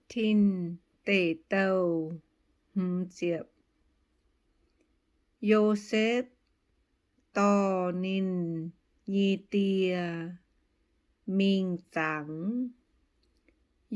Tin Deic Douh hmz ziepc. Yosepv dorh ninh nyei die mingh zangx.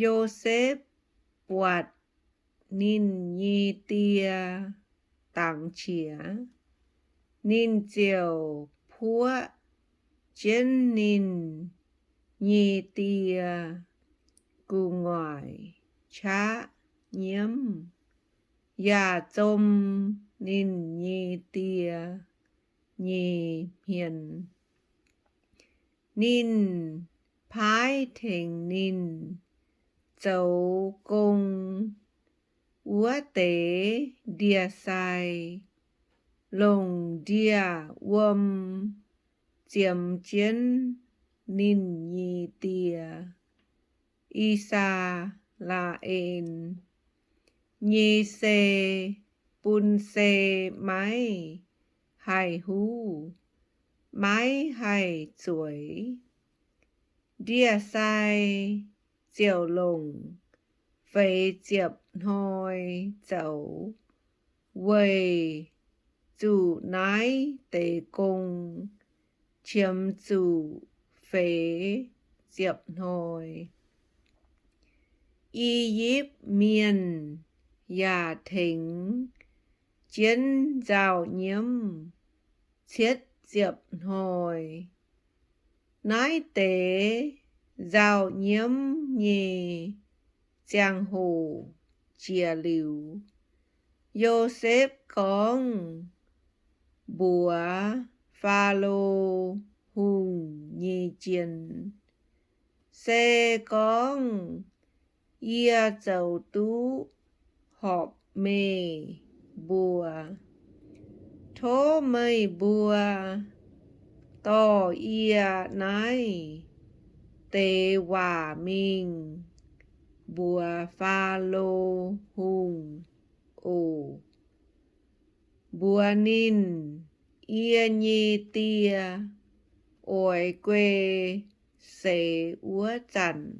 Yosepv buatc ninh nyei die dangx qiex, ninh ziouc puoqv jienv ninh nyei die gu'nguaaic qaqv nyiemv, yaac zom ninh nyei die nyei hmien. Ninh paaiv tengx ninh zoux gong wuov deix ndie-sai longc ndie-wuom ziemx jienv ninh nyei die, I^saa^laa^en, nyei sei bun se maiv haih huv, maiv haih zueiz. Ndie-sai ziouc longc feix ziepc hnoi zoux, weic zuqc naaiv deix gong qiemx zuqc feix ziepc hnoi. I^yipv Mienh yaac tengx jienv nzauh nyiemv cietv ziepc hnoi. Naaiv deix nzauh nyiemv nyei ziangh hoc jiex liuz, Yosepv gorngv mbuox Faalo Hungh nyei jien, Se gorngv yie zoux duqv horpc meih mbuo, tov meih mbuo dorh yie naaiv deix waac mingh mbuox Faalo Hungh oc. Mbuox ninh, Yie nyei die oix guei seix wuov zanc,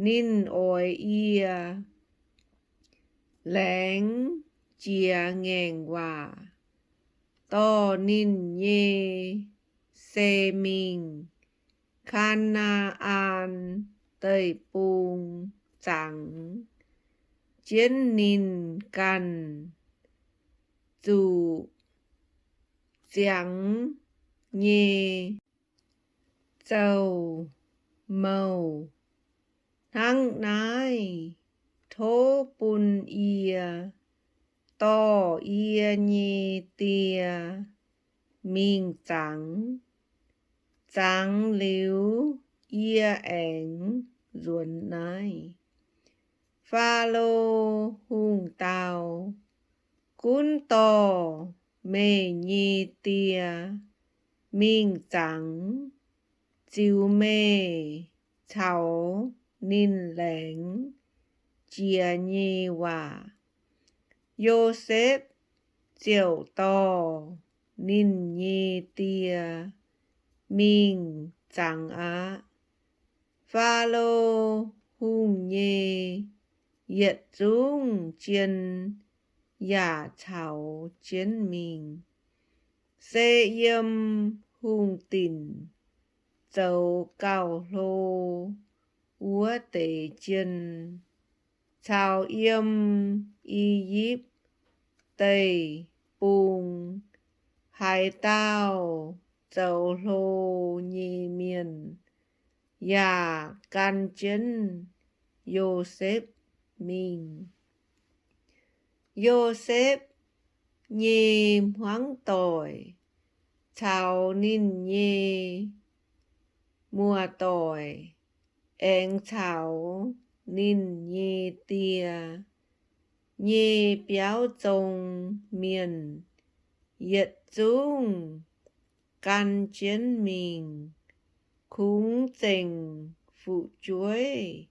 ninh oix yie laengz jiex ngaengc waac dorh ninh nyei sei mingh Kaa^naa^an Deic-Bung zangx jienv ninh ganh zuqc ziangx nyei zaux-mouh. Hnangv naaiv, tov bun yie dorh yie nyei die mingh zangx. Zangx liuz yie aengx nzuonx naaiv. Faalo Hungh dau, Gunv dorh meih nyei die mingh zangx, ziux meih caux ninh laengz jiex nyei waac. Yosepv ziouc dorh ninh nyei die mingh zangx aqv. Faalo Hungh nyei yietc zungv jien yaac caux jienv mingh, se yiem hungh dinc zoux gauh hlo wuov deix jien, caux yiem I^yipv Deic-Bung haaix dauh zoux hlo nyei mienh yaac gan jienv Yosepv mingh. Yosepv nyei hmuangv doic caux ninh nyei muoz-doic aengx caux ninh nyei die nyei biauv zong mienh yietc zungv gan jienv mingh, kungx zengc fu'jueiv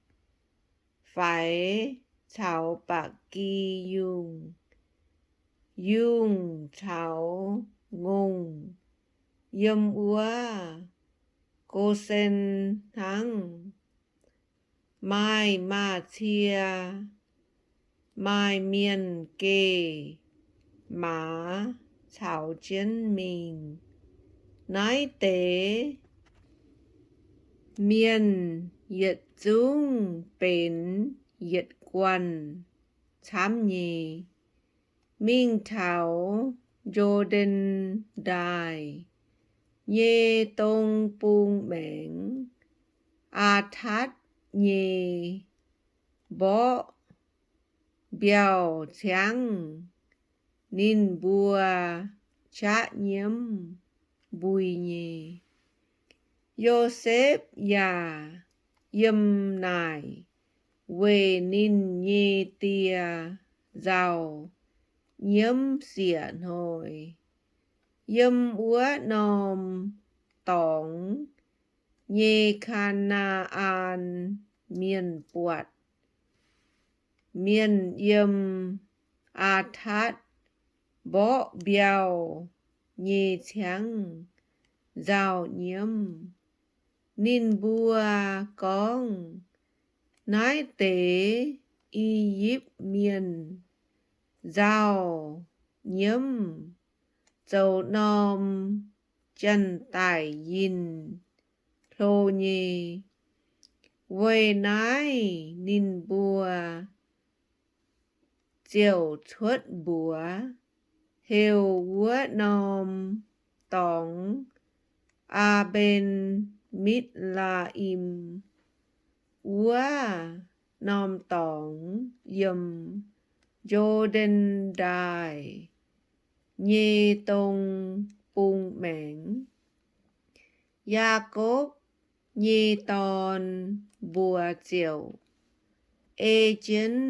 faix caux ba'gi yungh. Yungh caux ngongh yiem wuov Gosen hnangv. maaih maaz-cie, maaih mienh geh maaz caux jienv mingh. Naaiv deix mienh yietc zungv benx yietc guanh camv nyei, mingh taux Yo^ndaen Ndaaih nyei dong bung maengx, Aatatv nyei mborqv mbiauh ciangv ninh mbuo qaqv nyiemv mbui nyei. Yosepv yaac yiem naaic weic ninh nyei die nzauh nyiemv siec hnoi. Yiem wuov norm dorngx nyei Kaa^naa^an Mienh buatc mienh yiem Aatatv mborqv mbiauh nyei ciangv nzauh nyiemv. Ninh mbuo gorngv, Naaiv deix I^yipv Mienh nzauh nyiemv zoux norm janx-daic yinh hlo nyei. Weic naaiv ninh mbuo ziouc cuotv mbuox heuc wuov norm dorngx Aa^mben^mitv^laa^im. Wuov norm dorngx yiem Yo^ndaen Ndaaih nyei dong bung maengx. Yaakopv nyei dorn mbuo ziouc ei jienv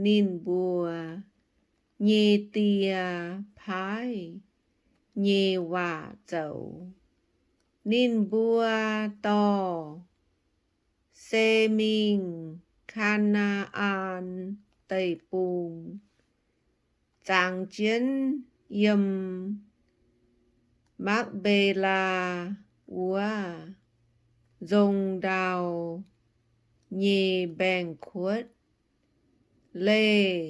ninh mbuo nyei die paaiv nyei waac zoux. Ninh mbuo dorh se mingh Kaa^naa^an Deic-Bung, zangx jienv yiem Makv^mbe^laa wuov nzong ndau nyei mbaengx-kuotv, leih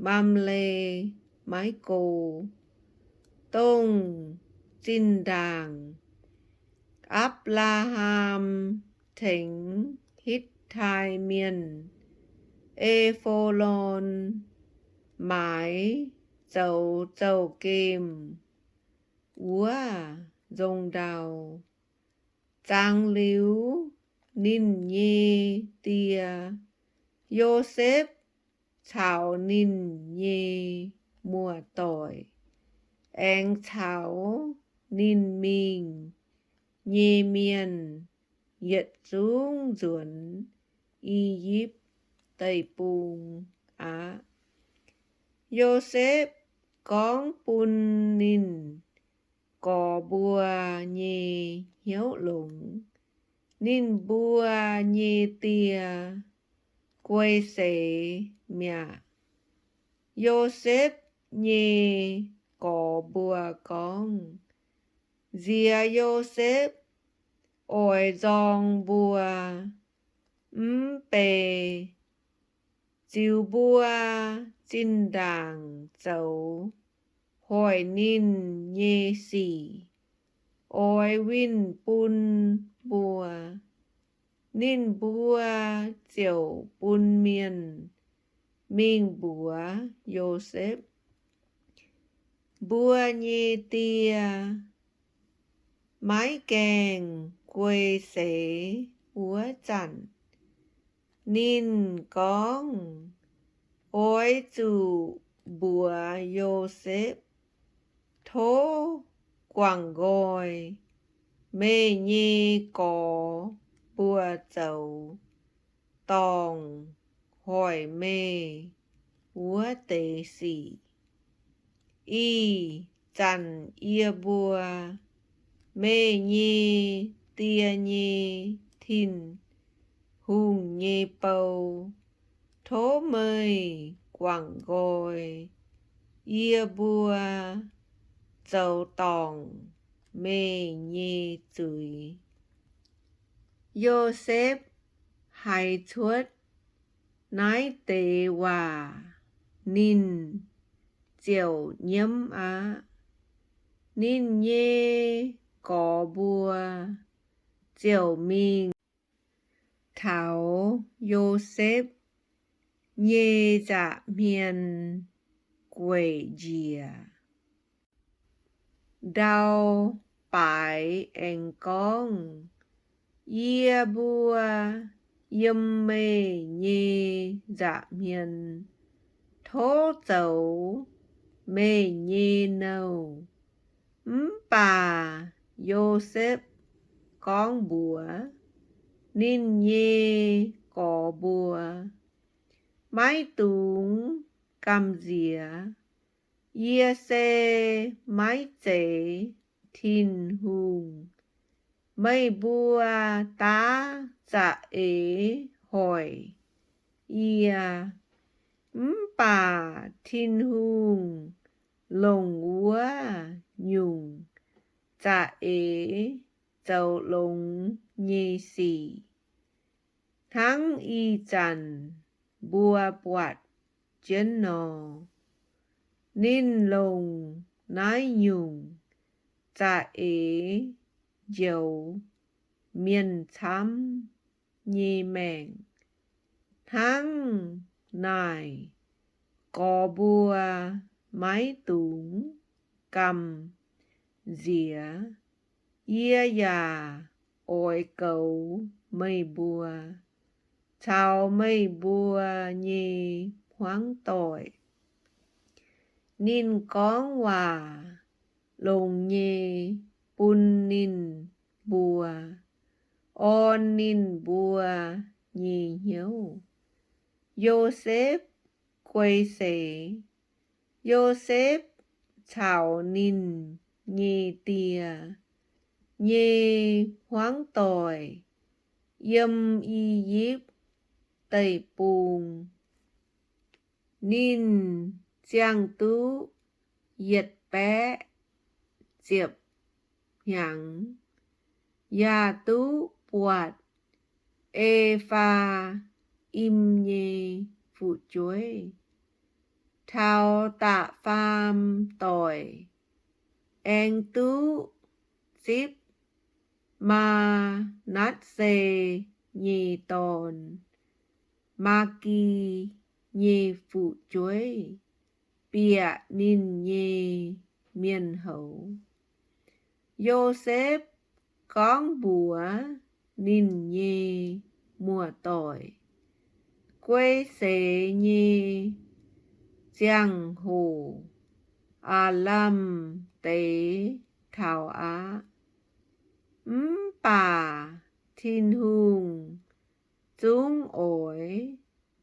Mamle maiv go, dongh zinh ndaangc Apc^laa^ham tengx Hitv^tai Mienh, E^fo^lon, maaiz zoux zouv-gemh wuov nzong ndau. Zangx liuz, ninh nyei die, Yosepv, caux ninh nyei muoz-doic aengx caux ninh mingh nyei mienh yietc zungv nzuonx I^yipv Deic-Bung aqv. Yosepv gorngv bun ninh gorx mbuo nyei hnyouv longx. Ninh mbuo nyei die guei seix mi'aqv. Yosepv nyei gorx mbuo gorngv, Nziex Yosepv oix nzorng mbuo mv bei, ziux mbuo zinh ndaangc zoux hoic ninh nyei sic, oix winh bun mbuo. Ninh mbuo ziouc bun mienh mingh mbuox Yosepv, Mbuo nyei die maiv gaengh guei seix wuov zanc, ninh gorngv, Oix zuqc mbuox Yosepv, Tov guangc nqoi meih nyei gorx mbuo zoux dorngc hoic meih wuov deix sic. Ih zanc yie mbuo, meih nyei die nyei Tin-Hungh nyei bou, tov meih guangc nqoi yie mbuo zoux dorngc meih nyei zuiz. Yosepv haiz cuotv naaiv deix waac, ninh ziouc nyiemv aqv. Ninh nyei gorx mbuo ziouc mingh taux Yosepv nyei nza'hmien gueic njiec ndau baaix aengx gorngv, Yie mbuo yiem meih nyei nza'hmien tov zoux meih nyei nouh. Mv baac Yosepv gorngv mbuox ninh nyei gorx mbuo, Maiv dungx gamh nziex. Yie se maiv zeiz Tin-Hungh. Meih mbuo daav za'eix hoic yie, mv baac Tin-Hungh longc wuov nyungc za'eix zoux longx nyei sic, hnangv ih zanc mbuo buatc jienv nor. Ninh longc naaiv nyungc za'eix njoux mienh camv nyei maengc. Hnangv naaic gorx mbuo maiv dungx gamh nziex. Yie yaac oix goux meih mbuo caux meih mbuo nyei hmuangv doic. Ninh gorngv waac longx nyei bun ninh mbuo, orn ninh mbuo nyei hnyouv. Yosepv Guei Seix. Yosepv caux ninh nyei die nyei hmuangv doic yiem I^yipv Deic-Bung. Ninh ziangh duqv yietc baeqv ziepc hnyangx, yaac duqv buatc E^faa^im nyei fu'jueiv. Taux da'faam doic, aengx duqv zipv Maa^natv^se nyei dorn, Maa^gi, nyei fu'jueiv bieqc ninh nyei mienh houz. Yosepv gorngv mbuox ninh nyei muoz-doic, Guei seix nyei ziangh hoc aav lamh deix taux aqv. Mv baac Tin-Hungh zungv oix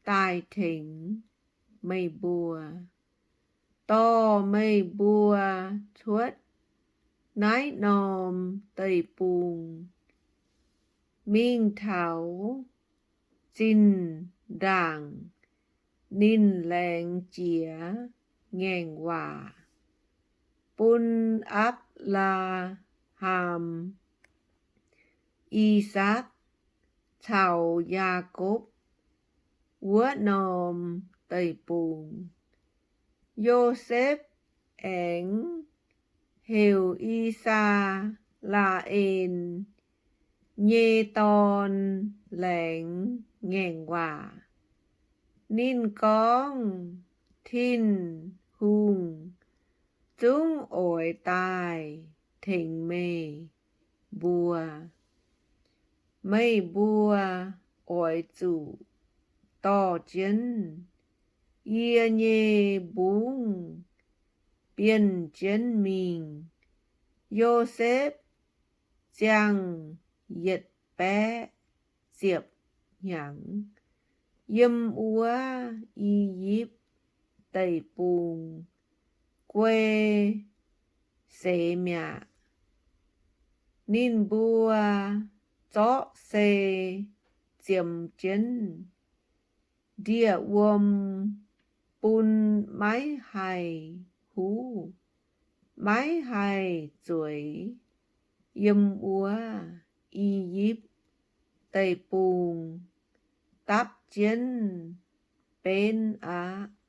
daaih tengx meih mbuo, dorh meih mbuo cuotv naaiv norm deic-bung mingh taux zinh ndaangc ninh laengz jiez ngaengc waac bun Apc^laa^ham, I^sakc caux Yaakopv wuov norm deic-bung. Yosepv aengx heuc I^saa^laa^en nyei dorn laengz ngaengc waac. Ninh gorngv, Tin-Hungh zungv oix daaih tengx meih mbuo. Meih mbuo oix zuqc dorh jienv yie nyei mbungv bienh jienv mingh. Yosepv ziangh yietc baeqv ziepc hnyangx yiem wuov I^yipv Deic-Bung guei seix mi'aqv. Ninh mbuo zorqv sei ziemx jienv ndie-wuom bun maiv haih huv, maiv haih zueiz yiem wuov I^yipv Deic-Bung. dapv jienv benx aqv.